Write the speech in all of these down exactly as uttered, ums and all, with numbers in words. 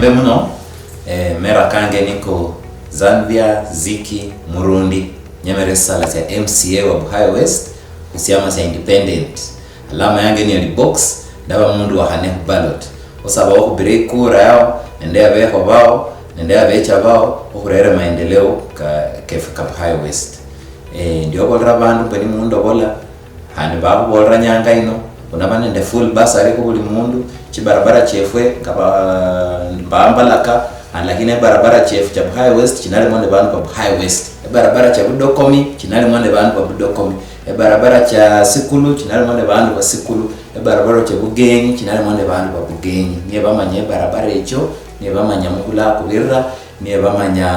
Mbe muno, eh, mera kange niko Zanvia Ziki Murundi, nyemere sala sya M C A wa Buhayo West, kusiama sya Independent. Alama yange ni ali box, ndaba mundu wa khane khu ballot. Osaba okhubira ikura yao, nende abeho bao, nende abecha bao, okhurere maendeleo ka, kefu ka Buhayo West. Eh, ndiobolera bandu mbu ni mundobola, khandi bakhubolera nyanga ino, khunaba nende full bursary khu buli mundu, chibarabara chiefwe nga ba-, bambalaka, khandi lakini ebarabara chiefu chia Buhayo West chinalimwa nende bandu ba Buhayo West. Ebarabara chia Budokomi chinalimwa nende bandu ba Budokomi. Ebarabara chia Sikulu chinalimwa nende bandu ba Sikulu. Ebarabara chia Bugenyi chinalimwa nende bandu ba Bugenyi. Niye bamanya ebarabara echo, niye bamanya mukhula akubirira, niye bamanya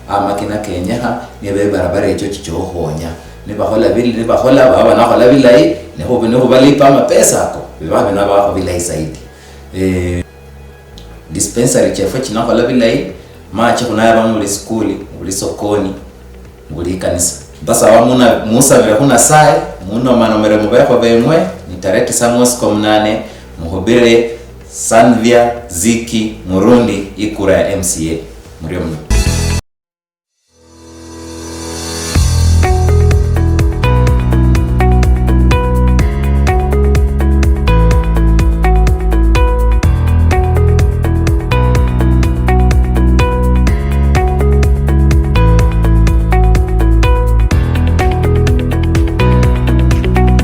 amakina kenyekha, niye bebarabara echo chichokhonya. Nibakhola bil-, nibakhola, baba banakhola bilayi, nikhu-, nikhubalipa amapesa ako, biba binabakho bilayi zaidi. Eh, dispensary chefwe chinakhola bilayi, ma chikhunayaba mubuli sikuli, mubuli sokoni, mubuli ikanisa. Basaba muna-, musabire khu Nasaye, munomanomere mubekho beng'we, ni tarehe tisa mwesi kwa munane, muhubire Sanvia Ziki Murundi ikura ya M C A. Murio muno.